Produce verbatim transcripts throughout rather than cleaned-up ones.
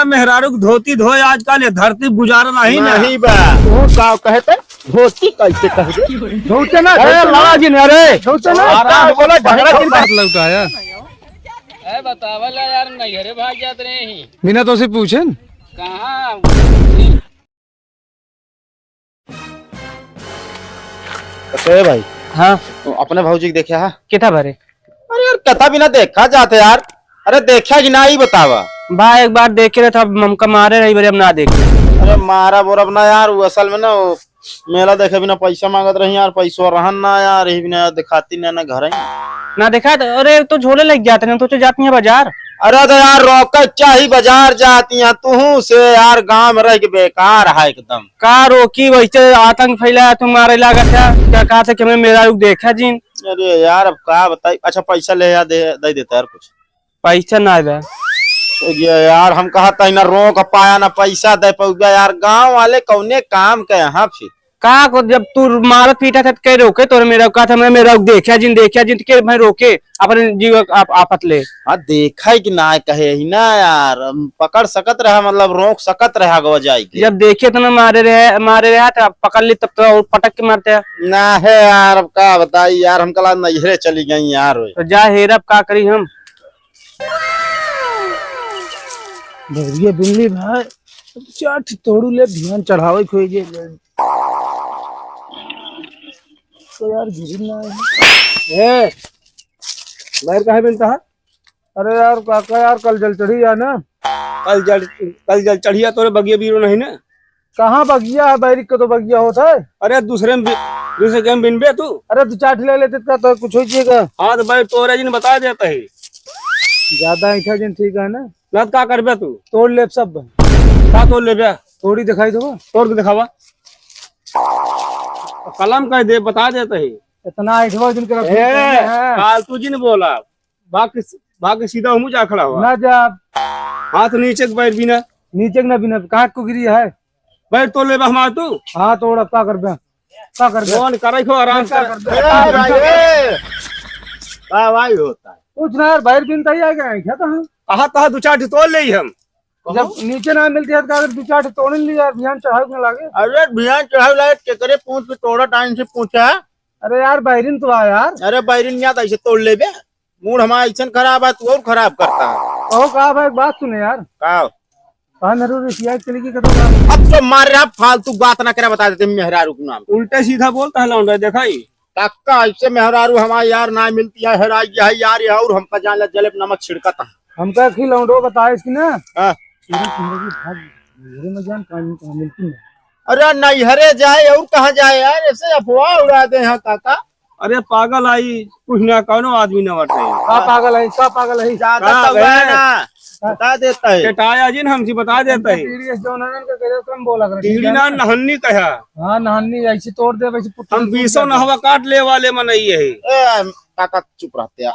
मेहरारू के धोती धोए आजकल ये धरती गुजारा नहीं ना। नहीं बा। तू का कहे ते? धोती कैसे कह दे? धोते ना, अरे धोते ना। लड़ा जिन, अरे। धोते ना। आराम से बोला, झगड़ा अरे किन बात लौटा है? ए, बतावल यार, नैहरे भाग जात रहे ही। बिना तो से पूछे न? कहाँ? अरे भाई। हाँ। अपने भौजी के देखे हा? कितना भरे? अरे यार, कता बिना देखा जाते यार। अरे देखा कि ना, ई बतावा। भाई, एक बार देखे रहे था, हमका मारे रही, बरे अब ना देखे। अरे मारा बोरब ना यार, वो असल में ना, वो मेला देखे बिना पैसा मांगत रही यार, पैसो रहन ना यार, यही बिना दिखाती ना, ना घर ही। ना देखा तो, अरे तो झोले लग जाते ना, तो जाती है बाजार। अरे तो यार, रोक चाही बाजार जाती है, तू से यार, गांव में रह के बेकार है एकदम। का रोकी, वैसे आतंक फैलाया, तुम मारे लागत है। क्या कहा था कि हमें मेरा रुक देखा जिन। अरे यार, अब का बताई। अच्छा, पैसा ले आ, दे, दे देता यार कुछ। पैसा ना बा। ये यार, हम कहा था ना रोक पाया, ना पैसा दे पउबा यार। गांव वाले कौने काम के यहाँ फिर? का को, जब तू मारत पीटा था, तो के रोके तोरे मेरा? कहा था, मैं मेरा देखा जिन, देखा जिन, तो के भाई रोके, अपने जीव आप, आफत ले। हाँ, देखा है कि ना कहे ही ना यार, हम पकड़ सकत रहा, मतलब रोक सकत रहा गवा जाए के। जब देखे तो ना मारे रहे, मारे रहा तो पकड़ ली, तब तो और पटक के मारते हैं। ना है यार, अब का बताई यार, हम कला नैहरे चली गई यार। तो जा हेर, अब का करी हम। भैया बिल्ली भाई, चार ठे तोड़ू ले, ध्यान चढ़ावे खोई जे। तो यार गिरी ना है। ए, बाहर काहे बनता है? अरे यार काका यार, कल जल चढ़ी है ना। कल जल, कल जल चढ़िया तोरे बगिया बीरो नहीं ना? कहाँ बगिया है? बैरिक के तो बगिया होता है। अरे दूसरे में बि-, दूसरे के में बिनबे तू। अरे दो चार ठे ले लेते का तो कुछ हो जाएगा। हाँ तो भाई तोरे जिन बता देता है। ज्यादा ऐठा जिन ठीक है ना? ना तो का करबे तू? तोड़ लेब सब। का तोड़ लेबे? तोड़ी दिखाई देबो। तोड़ के दिखावा। कलम कह दे, बता देता है। इतना ऐठवा जिन के रख ए, हैं। फालतू जिन बोला। बाकी, बाकी सीधा मुँह जा खड़ा हुआ। ना जा। हाथ नीचे के बैठ बिना। नीचे के ना बिना, काट को गिरी है। बैठ तो ले बा हमार तू। हाँ, तोड़ अब का करबे? का करबे? कौन करे खो आराम का से। करबे? ए, भाई, ए। का भाई होता है? कुछ ना यार, बाहर बिन तई आ गया है, क्या तो हम? कहा, कहा दो चार ठे तोड़ ले ही हम। जब नीचे ना मिलती है, तो अगर दो चार ठे तोड़ ली यार, ध्यान चढ़ावे के ना लागे। अरे, ध्यान चढ़ावे लागे, केकरे पूछ के तोड़ा टाइम से पूछा। अरे यार, बैरिन तो आ यार। अरे, बैरिन याद ऐसे तोड़ लेबे। मूड हमारा ऐसन खराब है, तू और खराब करता है। कहो का भाई, एक बात सुने यार। का? कहाँ मेहरू रिसिया के चली गई कतो का? अब तो मार रहा, फालतू बात ना करा, बता देते मेहरारू के नाम। उल्टे सीधा बोलता है लौंडा, देखा ही। काका, ऐसे मेहरारू हमारे यार ना मिलती है, हेराई गया है यार, ये और हमका जान ला जलेब नमक छिड़कता है। हमका खी लौंडो बताए इसकी ना। हाँ। पूरा जिंदगी भाग मेरे में जान काम, काम मिलती नहीं। अरे नैहरे जाए और कहाँ जाए यार, ऐसे अफवाह उड़ा दे यहाँ काका। अरे पागल आई, कुछ ना कौनो आदमी न बटे। का पागल है, का पागल है? ज्यादा का तौला है? ना, बता देता है। चटाया जी न हमसे बता देता है। टीडी एस जौन है ना, उनका कहे कम बोला कर। टीडी ना नहन्नी कहा। हाँ, नहन्नी ऐसी तोड़ दे, वैसे पुत्ती हम तोड़ बीसों दे। नहवा काट ले वाले मनई है। ए, काका चुप रहते यार।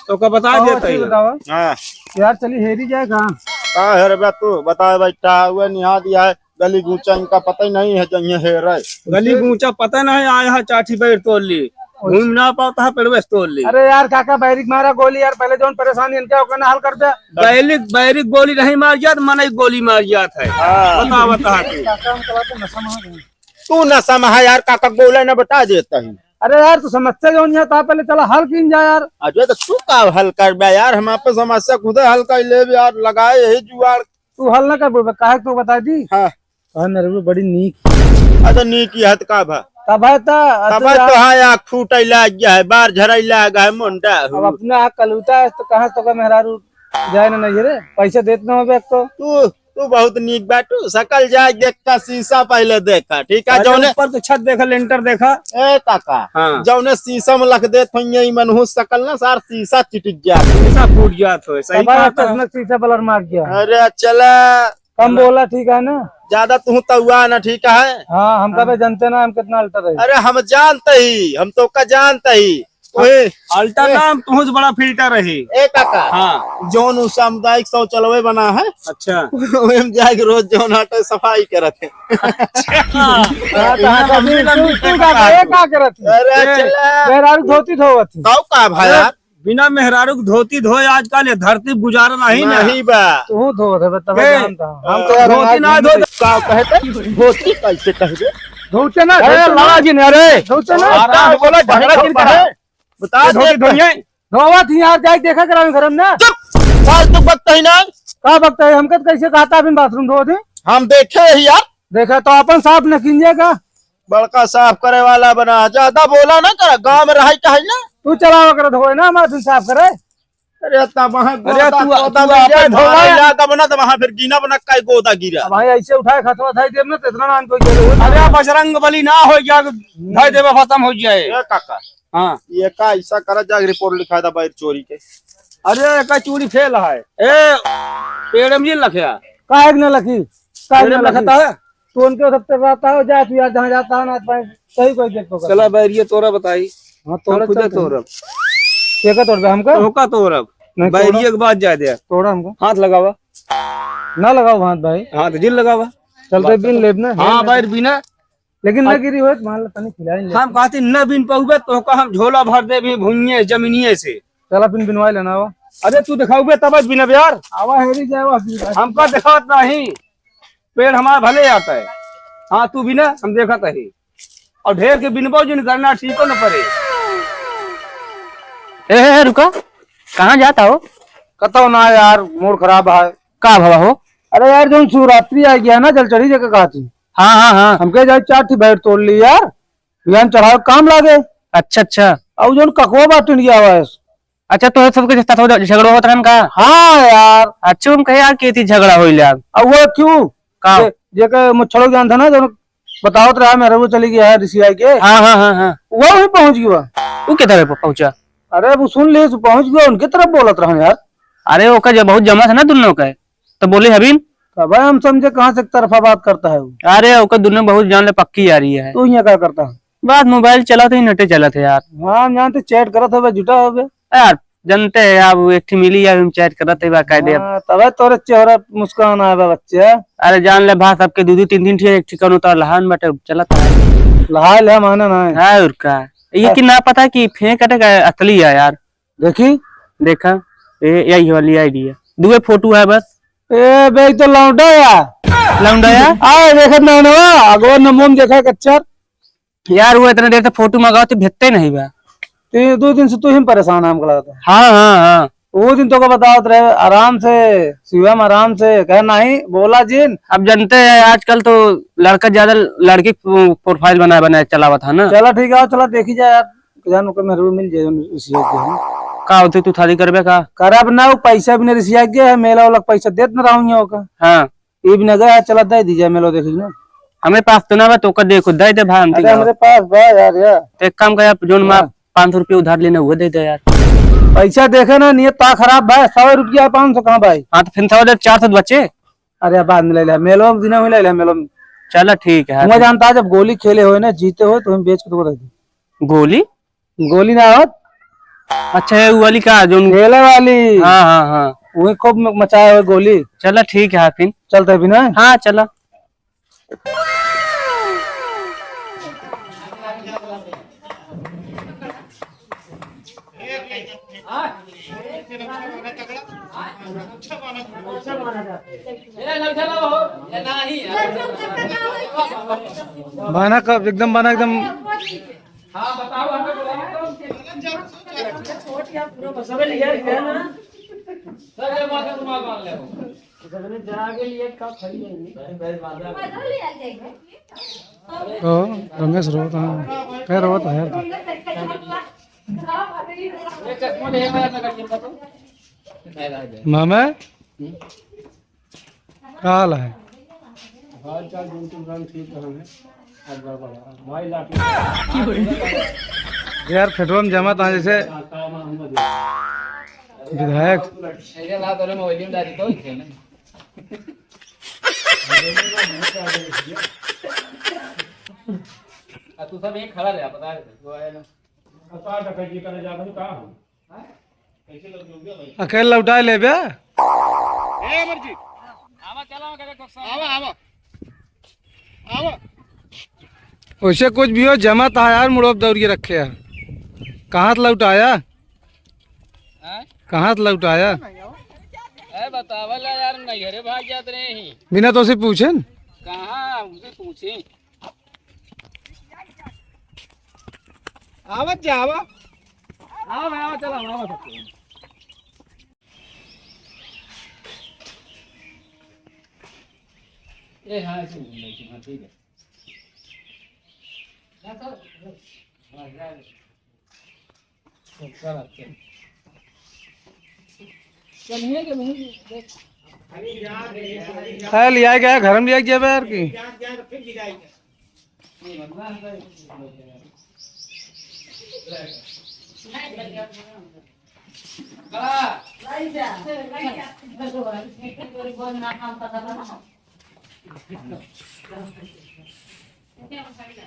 तो का बता कहो देता अच्छी है। बतावा। हाँ। यार चली हेरी जाए कहाँ? का हेर बे तू, बता बेटा, हुए निहा दिया है। गली गूंचा इनका पता ही नहीं है, जइहे हेरे। गली गूंचा पता नहीं, आया है चाठी बैर तोड़ ली, घूम ना पाता है पेड़वे से तोड़ ली। अरे यार काका, बैरिक मारा गोली यार, पहले जौन परेशानी इनका ओकर ना हल कर दे। बैरिक, बैरिक गोली नहीं मार जात, मनई गोली मार जात है। हाँ। बता, बता तू। काका, हम कला तो नशा में हैं। तू नशा में है यार, काका गोली ना बता देता है। अरे यार, तू समस्या जौन है, ता पहले चला हल कीन जा यार। अरे तो तू का हल कर बे यार, हम आपन समस्या खुदे हल कर ले यार, लगाए यही जुआड़। तू हल ना कर बोलबे, काहे तो बता दी। हाँ। हाँ, मेरे को बड़ी नीक। अच्छा, नीक ही है तो का भा? तब है तो, तब है तो, हाँ, आँख फूटै लाग गया है, बार झरै लाग है, मुंडा अब हूँ। अपना आँख कलूटा है, तो कहाँ तो का मेहरारू जाए ना नहीं रे, पैसे देत ना होबे एक तो। तू, तू बहुत नीक बाटू, सकल जाए देख का शीशा पहले देखा, ठीक है? अरे जौने ऊपर तो छत देखा, लेंटर देखा। ए काका, हाँ। जौने शीशा में लख देत होइए, ई मनहूस सकल ना सार शीशा चिटिक जात। शीशा फूट जात हो, सही तब है कहा था। चश्मा शीशा बलर मार गया। अरे चला। कम बोला, ठीक है ना? ज्यादा तू तउआ ना, ठीक है? हाँ, हमका हाँ। बे जानते ना, हम कितना अल्टर है। अरे, हम जानते ही, हम तो का जानते ही। ओए, अल्टर ए। ना, हम तुहूँ से बड़ा फिल्टर रही। ए काका, हाँ। जौन उ सामुदायिक शौचालय बना है, अच्छा। ओए हम जाके रोज जौन हटे सफाई करत है। अच्छा। हाँ, तो हाँ, लंबी, तू, लंबी तू का, ये का करत है? अरे, ए, चला। मेहरारू धोती धोवत है। काऊ का भाई अरे, यार? बिना मेहरारू के धोती धोए आजकल ये धरती गुजारा नहीं ना। नहीं बा। तू धो दे, तब के? जानता हूँ। हम तो यार धोती आज ना धो दे। का कहे थे? धोती कैसे कहे रे? धोते ना, अरे धोते ना। लाला जी ने, अरे। धोते ना। आराम से बोला, झगड़ा क्यों करा? बता ये धोती दे। धोइए। धोवत ही यार, जाके देखा करा घर में ना। चुप! फालतू बकता ही ना। का बकता है? हमका तो कैसे कहता अभी बाथरूम धो दे? हम देखे ही यार। देखा तो अपन साफ न कीजिए का? बड़का साफ करे वाला बना, ज्यादा बोला ना करा, गाँव में रहाई कहाई ना। तू चलावा कर धोए ना, हमार दिन साफ करे। अरे तब वहाँ अरे गोदा, तू, गोदा तू में आपन जाए, धोवा। धान ला तब ना, तब वहाँ फिर गिना बना काई गोदा गिरा। अब भाई ऐसे उठाए खतवा धाई देब ना, तो इतना नाम कोई गेले हो। अरे बजरंग बली ना हो जाए, धाई देबे खत्म हो जाए। ए काका, हाँ। ये का ऐसा करा, जाके रिपोर्ट लिखा था बाहर चोरी के। अरे, एका चूड़ी फेल है। ए, पेड़ में जी लखया। काहे के न लखी? काहे के पेड़ न में लखी? लखता है। तो उनके सबसे रहता हो, जा तू यार, जहाँ जाता है ना, भाई, सही कोई देख तो कर। चला, बैरिये तोरा बताई। हाँ, तोरा हम खुदे चलते हैं। तोरब। के का तोड़बे हमका? तोहका तोरब। नहीं, तोड़ा। बैरिये के बाद जाए दे। तोड़ा हमका। हाथ लगावा। ना लगाओ हाथ, भाई। हाथ जिन लगावा। चलते बात बिन तो लेब ना, हाँ, है ना? बैर बिना। लेकिन न अब गिरी होत, मान ला तनी खिलाई ले। हम कहती न बिन पउबे, तोहका हम झोला भर देबी भुइये जमीनिये से। चला बिन बिनवाई लेना हो। अरे तू देखाउबे तब बिनब यार। आवा हेरी जावा। हमका देखात नहीं, पेड़ हमार भले आता है। हाँ तू बिना, हम देखत है। और ढेर के बिनबो जिन करना, ठीक हो न परे। ए, ए, ए, रुका, कहाँ जाता हो? कतौ ना यार, मूड खराब है। का भवा हो? अरे यार, जौन शिवरात्रि आ गया ना, जल चढ़ी जगह कहा थी। हाँ, हाँ, हाँ। हमके जाए चार ठी बैर तोड़ ली यार, बिहान चढ़ावे काम लागे। अच्छा, अच्छा। और जौन ककवा बाटन गया हुआ है। अच्छा, तो सबके साथ हो जा-, झगड़ा होत रहन का? हाँ यार। अच्छा, हम कहे यार कि थी झगड़ा होई ले यार। अब वो क्यों? का? जे, जेके मुच्छड़ो ज्ञान था ना, जौन बतावत रहा, मेहरबू चली गया है रिसिया के। हाँ, हाँ, हाँ, हाँ। वो भी पहुँच गया। वो किधर है पहुँचा? अरे, वो सुन ले, वो पहुँच गया, उनके तरफ बोलत रहन यार। अरे, ओकर जब बहुत जमा था ना दुनों का, तो बोले हबीन। तब हम समझे कहाँ से एक तरफा बात करता है वो। अरे, ओकर दुनों बहुत जान ले पक्की यारी है। तू यहाँ क्या करता है? बात मोबाइल चलाते ही नटे चलत है यार। हाँ, हम जानते चैट करत हवे, जुटा हवे। यार, जानते हैं, अब एक ठे मिली, अब हम चैट करत है, बाकायदे अब। हाँ, तबे तोरे चेहरा मुस्कान आए बा, बच्चे। अरे, जान ले भा, सबके दू दू तीन तीन ठे एक ठिकाना तो लहान बाटे, चलत है। लहाय ले, माने ना है। हाँ, और का? ये हाँ। कि ना पता कि फेंक कटे का असली है यार। देखी? देखा, ए, यही वाली आईडी है। दुए फोटो है बस। ए, बे, ई तो लौंडा या। लौंडा या? आ, देखत ना, ना, अगवा नमोम देखा कच्चर। यार, वो इतना देर से फोटो मंगाओ तो भेजते नहीं बा। तो ये दो दिन से तू ही परेशान है, हमको लगता है। हाँ, हाँ, हाँ। वो दिन तो को बतावत रहे, आराम से, शिवम आराम से, कहे नहीं, बोला जिन। अब जानते हैं, आजकल तो लड़का ज्यादा लड़की प्रो-, प्रोफाइल बनाए, बनाए चलावत है ना। चला ठीक है, चला देखी जाए यार, जान को मेहरबू मिल जाए, उसी एक दिन। का होते तू थारी करबे का? करब ना, वो पैसा भी नहीं रिसिया गया है, मेला वाला पैसा देत ना रहूंगे ओका। हाँ। ई भी ना गया, चला दे दीजिए, मेलो देख लीजिए। हमें पास तो ना बा, तो ओकर देखो, दे दे भाई, हम अरे, तो हमरे पास बा यार, यार। तो एक काम कर, आप जोन मार हाँ। पाँच सौ रुपये उधार लेना, वो दे दे यार। पैसा देखे ना, नियत ता खराब भाई, सौ रुपया, पाँच सौ कहाँ भाई? हाँ, तो फिर सौ दे, चार सौ बचे। अरे, बाद में ले ले, मेलो में दिना में ले ले, मेलो में। चला, ठीक है। तुम जानता है, जब गोली खेले हो ना, जीते हो, तो हम बेच के तुमको दे दे। गोली? गोली ना आवत? अच्छा, ये वाली का, जो खेले वाली। हाँ, हाँ, हाँ। वही खूब म-, मचाया हुआ गोली। चला, ठीक है, फिर। चलते भी ना? हाँ, चला। बाना का एकदम, बाना एकदम। हाँ, बताओ, हमें बोला तो। छोट या पूरा बसवे लिया है ना। सर, ये माथा घुमा मार ले। सबने जरा के लिए का खड़ी है। तो रमेश रोता है, कह रोता है। ये चश्मा ले आया था, कर देता तो। मामा, का हाल है? हाल चाल बिल्कुल रंग ठीक रहन है। अब गड़बड़ है। भाई लाठी। यार, पेट्रोल में जमा था जैसे विधायक। ऐसे ला तो मोबाइल में डाल देता हूँ, इसे। अब तू सब यहीं खड़ा रहे, बता रहे थे, वो आया ना। अकेले लौटाए लेबे? ए, अमरजीत। आवा, चला, आवा, आवा। आवा। वैसे कुछ भी हो, जमा था यार, मुड़ो दौड़िए रखे यार। कहाँ से लौटाया? कहाँ से लौट आया? ए, बतावला यार, नैहरे भाग जात रहे ही। बिना तोसे पूछे न? कहाँ उसे पूछे? आवत जा, आवा। आवा भाई, आवा, चला, आवा, आवा। ए, हाँ, ऐसे घूम ले, हाँ, ठीक है। है, लिया गया, घर में लिया गया यार की।